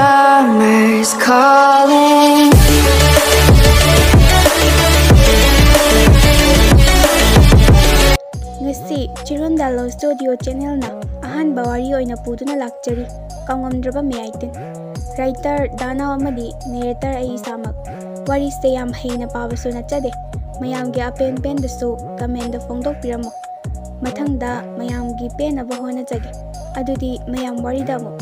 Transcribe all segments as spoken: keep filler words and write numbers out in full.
Summer's calling. ꯉꯁꯤ ꯆꯤꯔꯣꯟꯗ ꯂꯣ studio ꯆꯦꯅꯦꯜꯅ ꯑꯍꯥꯟꯕ ꯋꯥꯔꯤ ꯑꯣꯏꯅ ꯄꯨꯗꯨꯅ ꯂꯥꯛꯆꯔꯤ, ꯀꯥꯎꯉꯝꯗ꯭ꯔꯕ ꯃꯌꯥꯏꯇꯤꯟ꯫ ꯔꯥꯏꯇꯔ ꯗꯥꯅꯥꯎ ꯑꯃꯗꯤ ꯅꯦꯔꯦꯇꯔ ꯑꯩ ꯏꯁꯥꯃꯛ꯫ ꯋꯥꯔꯤꯁꯦ ꯌꯥꯝ ꯍꯩꯅ ꯄꯥꯕꯁꯨ ꯅꯠꯆꯗꯦ꯫ ꯃꯌꯥꯝꯒꯤ ꯑꯄꯦꯟ ꯄꯦꯟꯗꯁꯨ ꯀꯃꯦꯟꯗ ꯐꯣꯡꯗꯣꯛꯄꯤꯔꯝꯃꯨ꯫ ꯃꯊꯪꯗ ꯃꯌꯥꯝꯒꯤ ꯄꯦꯟꯅꯕ ꯍꯣꯠꯅꯖꯒꯦ꯫ ꯑꯗꯨꯗꯤ ꯃꯌꯥꯝ ꯋꯥꯔꯤꯗ ꯑꯃꯨꯛ꯫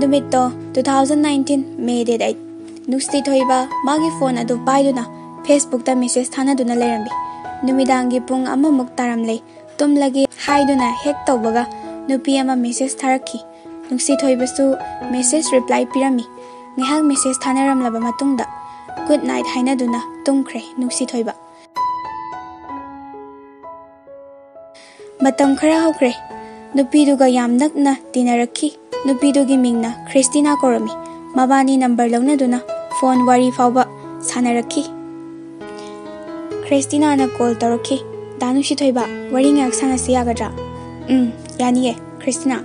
ꯅꯨꯃꯤꯠꯇꯣ two thousand nineteen May date eight꯫ ꯅꯨꯡꯁꯤꯊꯣꯏꯕ ꯃꯥꯒꯤ ꯐꯣꯟ ꯑꯗꯨ ꯄꯥꯏꯗꯨꯅ Facebookꯇ ꯃꯦꯁꯦꯖ ꯊꯥꯅꯗꯨꯅ ꯂꯩꯔꯝꯃꯤ꯫ ꯅꯨꯃꯤꯗꯥꯡꯒꯤ ꯄꯨꯡ ꯑꯃꯃꯨꯛ ꯇꯥꯔꯝꯂꯦ꯫ ꯇꯨꯝꯂꯒꯦ ꯍꯥꯏꯗꯨꯅ ꯍꯦꯛ ꯇꯧꯕꯒ ꯅꯨꯄꯤ ꯑꯃ ꯃꯦꯁꯦꯖ ꯊꯥꯔꯛꯈꯤ꯫ ꯅꯨꯡꯁꯤꯊꯣꯏꯕꯁꯨ ꯃꯦꯁꯦꯖ ꯔꯤꯄ꯭ꯂꯥꯏ ꯄꯤꯔꯝꯃꯤ꯫ ꯉꯥꯏꯍꯥꯛ ꯃꯦꯁꯦꯖ ꯊꯥꯅꯔꯝꯂꯕ ꯃꯇꯨꯡꯗ ꯒꯨꯗ ꯅꯥꯏꯠ ꯍꯥꯏꯅꯗꯨꯅ ꯇꯨꯝꯈ꯭ꯔꯦ ꯅꯨꯡꯁꯤꯊꯣꯏꯕ꯫ ꯃꯇꯝ ꯈꯔ ꯍꯧꯈ꯭ꯔꯦ꯫ ꯅꯨꯄꯤꯗꯨꯒ ꯌꯥꯝ ꯅꯛꯅ ꯇꯤꯟꯅꯔꯛꯈꯤ꯫ ꯅꯨꯄꯤꯗꯨꯒꯤ ꯃꯤꯡꯅ ꯈ꯭ꯔꯤꯁꯇꯤꯅꯥ ꯀꯧꯔꯝꯃꯤ꯫ ꯃꯕꯥꯅꯤ ꯅꯝꯕꯔ ꯂꯧꯅꯗꯨꯅ ꯐꯣꯟ ꯋꯥꯔꯤ ꯐꯥꯎꯕ ꯁꯥꯟꯅꯔꯛꯈꯤ꯫ ꯈ꯭ꯔꯤꯁꯇꯤꯅꯥꯅ ꯀꯣꯜ ꯇꯧꯔꯛꯈꯤ꯫ "ꯗꯥ ꯅꯨꯡꯁꯤꯊꯣꯏꯕ, ꯋꯥꯔꯤ ꯉꯥꯏꯍꯥꯛ ꯁꯥꯟꯅꯁꯤ ꯌꯥꯒꯗ꯭ꯔꯥ?" "ꯎꯝ, ꯌꯥꯅꯤꯌꯦ, ꯈ꯭ꯔꯤꯁꯇꯤꯅꯥ꯫"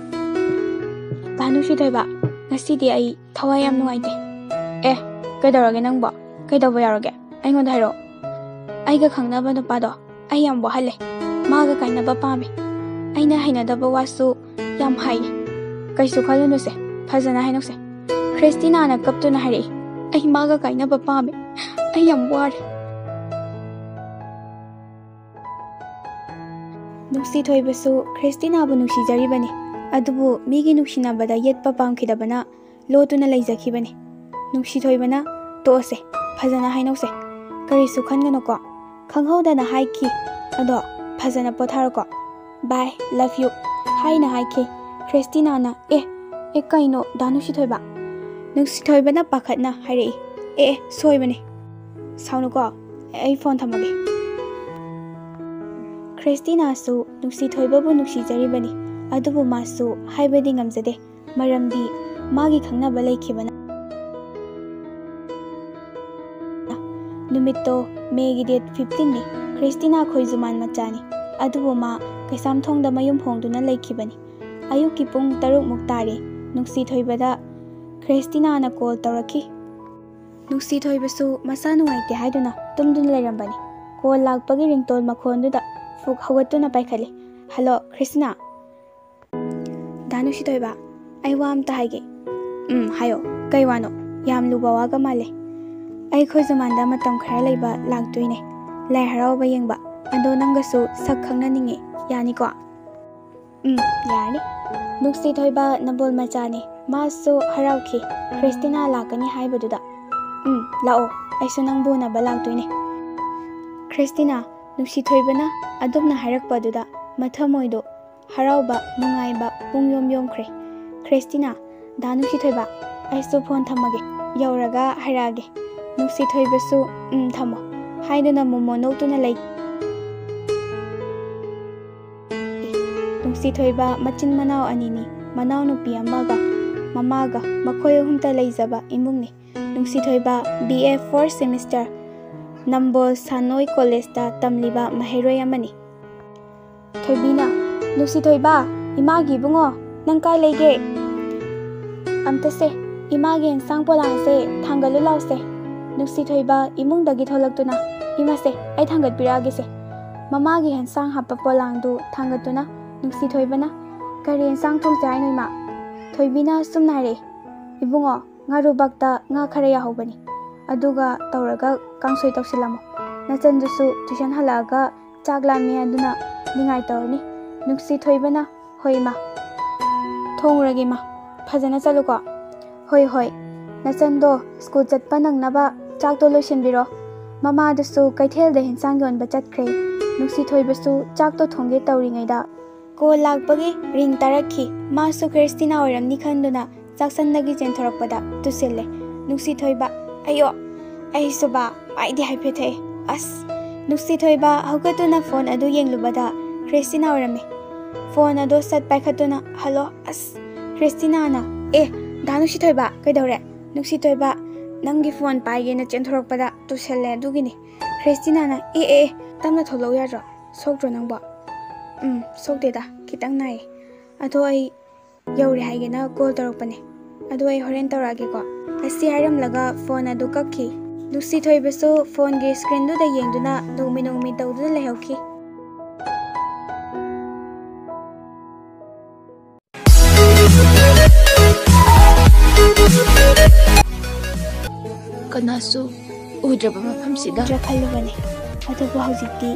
"ꯗꯥ ꯅꯨꯡꯁꯤꯊꯣꯏꯕ, ꯉꯁꯤꯗꯤ ꯑꯩ ꯊꯋꯥꯏ ꯌꯥꯝ ꯅꯨꯡꯉꯥꯏꯇꯦ꯫" "ꯑꯦ, ꯀꯩꯗꯧꯔꯒꯦ ꯅꯪꯕꯣ? ꯀꯩꯗꯧꯕ ꯌꯥꯎꯔꯒꯦ? ꯑꯩꯉꯣꯟꯗ ꯍꯥꯏꯔꯛꯑꯣ꯫" "ꯑꯩꯒ ꯈꯪꯅꯕ ꯅꯨꯄꯥꯗꯣ ꯑꯩ ꯌꯥꯝ ꯋꯥꯍꯜꯂꯦ꯫ ꯃꯥꯒ ꯀꯥꯏꯅꯕ ꯄꯥꯝꯃꯦ꯫ ꯑꯩꯅ ꯍꯩꯅꯗꯕ ꯋꯥꯁꯨ ꯌꯥꯝ ꯍꯥꯏꯌꯦ꯫" "ꯀꯩꯁꯨ ꯈꯜꯂꯨꯅꯨꯁꯦ, ꯐꯖꯅ ꯍꯥꯏꯅꯧꯁꯦ꯫" ꯈ꯭ꯔꯤꯁꯇꯤꯅꯥꯅ ꯀꯞꯇꯨꯅ ꯍꯥꯏꯔꯛꯏ, "ꯑꯩ ꯃꯥꯒ ꯀꯥꯏꯅꯕ ꯄꯥꯝꯃꯦ꯫ ꯑꯩ ꯌꯥꯝ ꯋꯥꯔꯦ꯫" ꯅꯨꯡꯁꯤꯊꯣꯏꯕꯁꯨ ꯈ꯭ꯔꯤꯁꯇꯤꯅꯥꯕꯨ ꯅꯨꯡꯁꯤꯖꯔꯤꯕꯅꯤ꯫ ꯑꯗꯨꯕꯨ ꯃꯤꯒꯤ ꯅꯨꯡꯁꯤꯅꯕꯗ ꯌꯦꯠꯄ ꯄꯥꯝꯈꯤꯗꯕꯅ ꯂꯣꯠꯇꯨꯅ ꯂꯩꯖꯈꯤꯕꯅꯤ꯫ ꯅꯨꯡꯁꯤꯊꯣꯏꯕꯅ, "ꯇꯣꯛꯑꯁꯦ, ꯐꯖꯅ ꯍꯥꯏꯅꯧꯁꯦ꯫ ꯀꯔꯤꯁꯨ ꯈꯟꯒꯅꯨꯀꯣ꯫" ꯈꯪꯍꯧꯗꯅ ꯍꯥꯏꯈꯤ, "ꯑꯗꯣ ꯐꯖꯅ ꯄꯣꯊꯥꯔꯣꯀꯣ꯫ Bye, love you" ꯍꯥꯏꯅ ꯍꯥꯏꯈꯤ꯫ ꯈ꯭ꯔꯤꯁꯇꯤꯅꯥꯅ, "ꯑꯦ, ꯑꯦ, ꯀꯩꯅꯣ, ꯗꯥ ꯅꯨꯡꯁꯤꯊꯣꯏꯕ?" ꯅꯨꯡꯁꯤꯊꯣꯏꯕꯅ ꯄꯥꯈꯠꯅ ꯍꯥꯏꯔꯛꯏ, "ꯑꯦ, ꯑꯦ, ꯁꯣꯏꯕꯅꯦ꯫ ꯁꯥꯎꯅꯨꯀꯣ, ꯑꯩ ꯐꯣꯟ ꯊꯝꯃꯒꯦ꯫" ꯈ꯭ꯔꯤꯁꯇꯤꯅꯥꯁꯨ ꯅꯨꯡꯁꯤꯊꯣꯏꯕꯕꯨ ꯅꯨꯡꯁꯤꯖꯔꯤꯕꯅꯤ, ꯑꯗꯨꯕꯨ ꯃꯥꯁꯨ ꯍꯥꯏꯕꯗꯤ ꯉꯝꯖꯗꯦ, ꯃꯔꯝꯗꯤ ꯃꯥꯒꯤ ꯈꯪꯅꯕ ꯂꯩꯈꯤꯕꯅ꯫ ꯅꯨꯃꯤꯠꯇꯣ ꯃꯦꯒꯤ date fifteenꯅꯤ꯫ ꯈ꯭ꯔꯤꯁꯇꯤꯅꯥ ꯈꯣꯏꯖꯨꯃꯥꯟ ꯃꯆꯥꯅꯤ, ꯑꯗꯨꯕꯨ ꯃꯥ ꯀꯩꯁꯥꯝꯊꯣꯡꯗ ꯃꯌꯨꯝ ꯍꯣꯡꯗꯨꯅ ꯂꯩꯈꯤꯕꯅꯤ꯫ ꯑꯌꯨꯛꯀꯤ ꯄꯨꯡ ꯇꯔꯨꯛꯃꯨꯛ ꯇꯥꯔꯦ꯫ ꯅꯨꯡꯁꯤꯊꯣꯏꯕꯗ ꯈ꯭ꯔꯤꯁꯇꯤꯅꯥꯅ ꯀꯣꯜ ꯇꯧꯔꯛꯈꯤ꯫ ꯅꯨꯡꯁꯤꯊꯣꯏꯕꯁꯨ ꯃꯁꯥ ꯅꯨꯡꯉꯥꯏꯇꯦ ꯍꯥꯏꯗꯨꯅ ꯇꯨꯝꯗꯨꯅ ꯂꯩꯔꯝꯕꯅꯤ꯫ ꯀꯣꯜ ꯂꯥꯛꯄꯒꯤ ꯔꯤꯡꯇꯣꯟ ꯃꯈꯣꯟꯗꯨꯗ ꯐꯨꯛ ꯍꯧꯒꯠꯇꯨꯅ ꯄꯥꯏꯈꯠꯂꯤ꯫ "ꯍꯜꯂꯣ, ꯈ꯭ꯔꯤꯁꯇꯤꯅꯥ?" "ꯗꯥ ꯅꯨꯡꯁꯤꯊꯣꯏꯕ, ꯑꯩ ꯋꯥ ꯑꯝꯇ ꯍꯥꯏꯒꯦ꯫" "ꯎꯝ, ꯍꯥꯏꯌꯣ꯫ ꯀꯩ ꯋꯥꯅꯣ? ꯌꯥꯝ ꯂꯨꯕ ꯋꯥꯒ ꯃꯥꯜꯂꯦ꯫" "ꯑꯩ ꯈꯣꯏꯖꯃꯥꯟꯗ ꯃꯇꯝ ꯈꯔ ꯂꯩꯕ ꯂꯥꯛꯇꯣꯏꯅꯦ, ꯂꯥꯏ ꯍꯔꯥꯎꯕ ꯌꯦꯡꯕ꯫ ꯑꯗꯣ ꯅꯪꯒꯁꯨ ꯁꯛ ꯈꯪꯅꯅꯤꯡꯉꯦ, ꯌꯥꯅꯤꯀꯣ?" "ꯎꯝ, ꯌꯥꯔꯅꯤ꯫" ꯅꯨꯡꯁꯤꯊꯣꯏꯕ ꯅꯝꯕꯣꯜ ꯃꯆꯥꯅꯤ꯫ ꯃꯥꯁꯨ ꯍꯔꯥꯎꯈꯤ ꯈ꯭ꯔꯤꯁꯇꯤꯅꯥ ꯂꯥꯛꯀꯅꯤ ꯍꯥꯏꯕꯗꯨꯗ꯫ "ꯎꯝ, ꯂꯥꯛꯑꯣ, ꯑꯩꯁꯨ ꯅꯪꯕꯨ ꯎꯅꯕ ꯂꯥꯛꯇꯣꯏꯅꯦ꯫" ꯈ꯭ꯔꯤꯁꯇꯤꯅꯥ, ꯅꯨꯡꯁꯤꯊꯣꯏꯕꯅ ꯑꯗꯨꯝꯅ ꯍꯥꯏꯔꯛꯄꯗꯨꯗ ꯃꯊꯃꯣꯏꯗꯣ ꯍꯔꯥꯎꯕ, ꯅꯨꯡꯉꯥꯏꯕ ꯄꯨꯡ ꯌꯣꯝ ꯌꯣꯝꯈ꯭ꯔꯦ꯫ "ꯈ꯭ꯔꯤꯁꯇꯤꯅꯥ, ꯗꯥ ꯅꯨꯡꯁꯤꯊꯣꯏꯕ, ꯑꯩꯁꯨ ꯐꯣꯟ ꯊꯝꯃꯒꯦ꯫ ꯌꯧꯔꯒ ꯍꯥꯏꯔꯛꯑꯒꯦ꯫" ꯅꯨꯡꯁꯤꯊꯣꯏꯕꯁꯨ "ꯎꯝ, ꯊꯝꯃꯣ" ꯍꯥꯏꯗꯨꯅ ꯃꯣꯃꯣ ꯅꯣꯛꯇꯨꯅ ꯂꯩ꯫ ꯅꯨꯡꯁꯤꯊꯣꯏꯕ ꯃꯆꯤꯟ ꯃꯅꯥꯎ ꯑꯅꯤꯅꯤ꯫ ꯃꯅꯥꯎꯅꯨꯄꯤ ꯑꯃꯒ ꯃꯃꯥꯒ, ꯃꯈꯣꯏ ꯑꯍꯨꯝꯇ ꯂꯩꯖꯕ ꯏꯃꯨꯡꯅꯤ꯫ ꯅꯨꯡꯁꯤꯊꯣꯏꯕ B A fourth semester, ꯅꯝꯕꯣꯜ ꯁꯥꯟꯅꯣꯏ ꯀꯣꯂꯦꯖꯇ ꯇꯝꯂꯤꯕ ꯃꯍꯩꯔꯣꯏ ꯑꯃꯅꯤ꯫ ꯊꯣꯏꯕꯤꯅ, "ꯅꯨꯡꯁꯤꯊꯣꯏꯕ, ꯏꯃꯥꯒꯤ ꯏꯕꯨꯡꯉꯣ, ꯅꯪ ꯀꯥꯏ ꯂꯩꯒꯦ? ꯑꯝꯇꯁꯦ, ꯏꯃꯥꯒꯤ ꯌꯦꯟꯁꯥꯡ ꯄꯣꯂꯥꯡꯁꯦ ꯊꯥꯡꯒꯠꯂꯨ ꯂꯥꯎꯁꯦ꯫" ꯅꯨꯡꯁꯤꯊꯣꯏꯕ ꯏꯃꯨꯡꯗꯒꯤ ꯊꯣꯛꯂꯛꯇꯨꯅ, "ꯏꯃꯥꯁꯦ, ꯑꯩ ꯊꯥꯡꯒꯠꯄꯤꯔꯛꯑꯒꯦꯁꯦ꯫" ꯃꯃꯥꯒꯤ ꯌꯦꯟꯁꯥꯡ ꯍꯥꯞꯄ ꯄꯣꯂꯥꯡꯗꯨ ꯊꯥꯡꯒꯠꯇꯨꯅ ꯅꯨꯡꯁꯤꯊꯣꯏꯕꯅ, "ꯀꯔꯤ ꯌꯦꯟꯁꯥꯡ ꯊꯣꯡꯁꯦ ꯍꯥꯏꯅꯣ, ꯏꯃꯥ?" ꯊꯣꯏꯕꯤꯅ ꯁꯨꯝꯅ ꯍꯥꯏꯔꯛꯑꯦ, "ꯏꯕꯨꯡꯉꯣ, ꯉꯥꯔꯨꯕꯥꯛꯇ ꯉꯥ ꯈꯔ ꯌꯥꯎꯍꯧꯕꯅꯤ, ꯑꯗꯨꯒ ꯇꯧꯔꯒ ꯀꯥꯡꯁꯣꯏ ꯇꯧꯁꯤꯜꯂꯝꯃꯣ꯫ ꯅꯆꯟꯗꯨꯁꯨ ꯇꯨꯏꯁꯟ ꯍꯜꯂꯛꯑꯒ ꯆꯥꯛ ꯂꯥꯝꯃꯦ ꯑꯗꯨꯅ ꯅꯤꯡꯉꯥꯏ ꯇꯧꯔꯅꯤ꯫" ꯅꯨꯡꯁꯤꯊꯣꯏꯕꯅ, "ꯍꯣꯏ ꯏꯃꯥ, ꯊꯣꯡꯉꯨꯔꯒꯦ ꯏꯃꯥ, ꯐꯖꯅ ꯆꯠꯂꯨꯀꯣ꯫" "ꯍꯣꯏ, ꯍꯣꯏ, ꯅꯆꯟꯗꯣ ꯁ꯭ꯀꯨꯜ ꯆꯠꯄ ꯅꯪꯅꯕ ꯆꯥꯛꯇꯣ ꯂꯣꯏꯁꯤꯟꯕꯤꯔꯣ꯫" ꯃꯃꯥꯗꯨꯁꯨ ꯀꯩꯊꯦꯜꯗ ꯍꯦꯟꯁꯥꯡ ꯌꯣꯟꯕ ꯆꯠꯈ꯭ꯔꯦ꯫ ꯅꯨꯡꯁꯤꯊꯣꯏꯕꯁꯨ ꯆꯥꯛꯇꯣ ꯊꯣꯡꯒꯦ ꯇꯧꯔꯤꯉꯩꯗ ꯀꯣꯜ ꯂꯥꯛꯄꯒꯤ ꯔꯤꯡ ꯇꯥꯔꯛꯈꯤ꯫ ꯃꯥꯁꯨ ꯈ꯭ꯔꯤꯁꯇꯤꯅꯥ ꯑꯣꯏꯔꯝꯅꯤ ꯈꯟꯗꯨꯅ ꯆꯥꯛꯁꯪꯗꯒꯤ ꯆꯦꯟꯊꯣꯔꯛꯄꯗ ꯇꯨꯁꯤꯜꯂꯦ꯫ ꯅꯨꯡꯁꯤꯊꯣꯏꯕ, "ꯑꯌꯣ!" "ꯑꯩꯁꯨꯕ, ꯃꯥꯏꯗꯤ ꯍꯥꯏꯐꯦꯠ ꯊꯛꯑꯦ꯫ ꯑꯁ!" ꯅꯨꯡꯁꯤꯊꯣꯏꯕ ꯍꯧꯒꯠꯇꯨꯅ ꯐꯣꯟ ꯑꯗꯨ ꯌꯦꯡꯂꯨꯕꯗ ꯈ꯭ꯔꯤꯁꯇꯤꯅꯥ ꯑꯣꯏꯔꯝꯃꯦ꯫ ꯐꯣꯟ ꯑꯗꯣ ꯁꯠ ꯄꯥꯏꯈꯠꯇꯨꯅ, "ꯍꯜꯂꯣ?" "ꯑꯁ!" ꯈ꯭ꯔꯤꯁꯇꯤꯅꯥꯅ, "ꯑꯦ, ꯗꯥ ꯅꯨꯡꯁꯤꯊꯣꯏꯕ, ꯀꯩꯗꯧꯔꯦ?" "ꯅꯨꯡꯁꯤꯊꯣꯏꯕ, ꯅꯪꯒꯤ ꯐꯣꯟ ꯄꯥꯏꯒꯦꯅ ꯆꯦꯟꯊꯣꯔꯛꯄꯗ ꯇꯨꯁꯜꯂꯦ, ꯑꯗꯨꯒꯤꯅꯤ꯫" ꯈ꯭ꯔꯤꯁꯇꯤꯅꯥꯅ, "ꯑꯦ, ꯑꯦ, ꯑꯦ, ꯇꯞꯅ ꯊꯣꯛꯂꯛꯎ ꯌꯥꯗ꯭ꯔꯣ? ꯁꯣꯛꯇ꯭ꯔꯣ ꯅꯪꯕꯣ?" "ꯎꯝ, ꯁꯣꯛꯇꯦꯗ, ꯈꯤꯇꯪ ꯅꯥꯏꯌꯦ꯫" ꯑꯗꯣ ꯑꯩ ꯌꯧꯔꯦ ꯍꯥꯏꯒꯦꯅ ꯀꯣꯜ ꯇꯧꯔꯛꯄꯅꯦ꯫ ꯑꯗꯣ ꯑꯩ ꯍꯣꯔꯦꯟ ꯇꯧꯔꯛꯑꯒꯦꯀꯣ꯫ ꯑꯁꯤ ꯍꯥꯏꯔꯝꯂꯒ ꯐꯣꯟ ꯑꯗꯨ ꯀꯛꯈꯤ꯫ ꯅꯨꯡꯁꯤ ꯊꯣꯏꯕꯁꯨ ꯐꯣꯟꯒꯤ ꯁ꯭ꯀ꯭ꯔꯤꯟꯗꯨꯗ ꯌꯦꯡꯗꯨꯅ ꯅꯣꯡꯃꯤ ꯅꯣꯡꯃꯤ ꯇꯧꯗꯨꯅ ꯂꯩꯍꯧꯈꯤ꯫ ꯀꯅꯥꯁꯨ ꯎꯗ꯭ꯔꯕ ꯃꯐꯝꯁꯤꯗ ꯈꯜꯂꯨꯕꯅꯦ꯫ ꯑꯗꯨꯕꯨ ꯍꯧꯖꯤꯛꯇꯤ